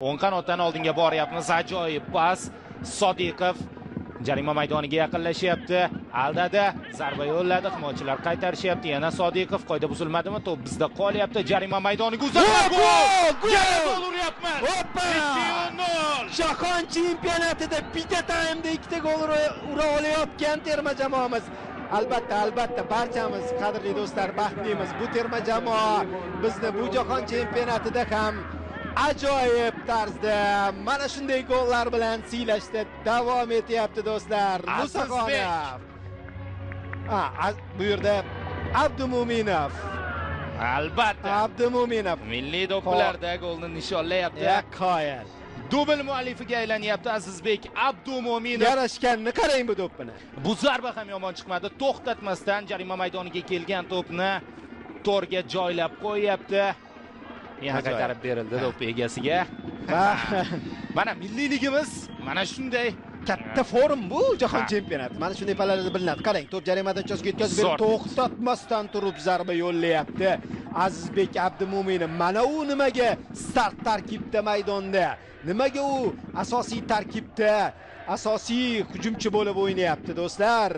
O'ng qanotdan oldinga boryapmiz. Ajoyib pas. Sodiqov jarima maydoniga yaqinlashyapti. Aldadi, zarba yo'lladi, himoyachilar qaytarishyapti. Yana Sodiqov, qoida buzilmadimi? To'p bizda qolyapti. Jarima maydoniga uzatma. Gol! Yana gol uryapmiz. Hoppa! 2-0. Jahon chempionatida bitta taymda ikkita gol ura olayotgan terma jamoamiz. Albatta, albatta barchamiz, qadrli do'stlar, baxtlimiz. Bu terma jamoa bizni bu jahon chempionatida ham ajoyib tarzda mana shunday gollar bilan siylashda davom etyapti do'stlar. Musaxonov. Bu yerda Abdumo'minov. Albatta. Abdumo'minov milliy do'ppilarda golni nishonlayapti. Qoyil. Dubl muallifiga aylanyapti Azizbek Abdumo'minov. Yarashganini qarang bu do'ppini. Bu zarba ham yomon chiqmadi. To'xtatmasdan jarima maydoniga kelgan to'pni to'rga joylab qo'yyapti. Yana qaytarib berildi do'p egasiga. Mana milliyligimiz mana shunday katta forum bu jahon chempionati. Mana shunday palalarda bilinadi. Qarang, to'p jarima maydonchasiga yetkazib berib, to'xtatmasdan turib zarba yo'llayapti Azizbek Abdumo'minov. Mana u nimaga start tarkibda maydonda? Nimaga u asosiy tarkibda asosiy hujumchi bo'lib o'ynayapti do'stlar?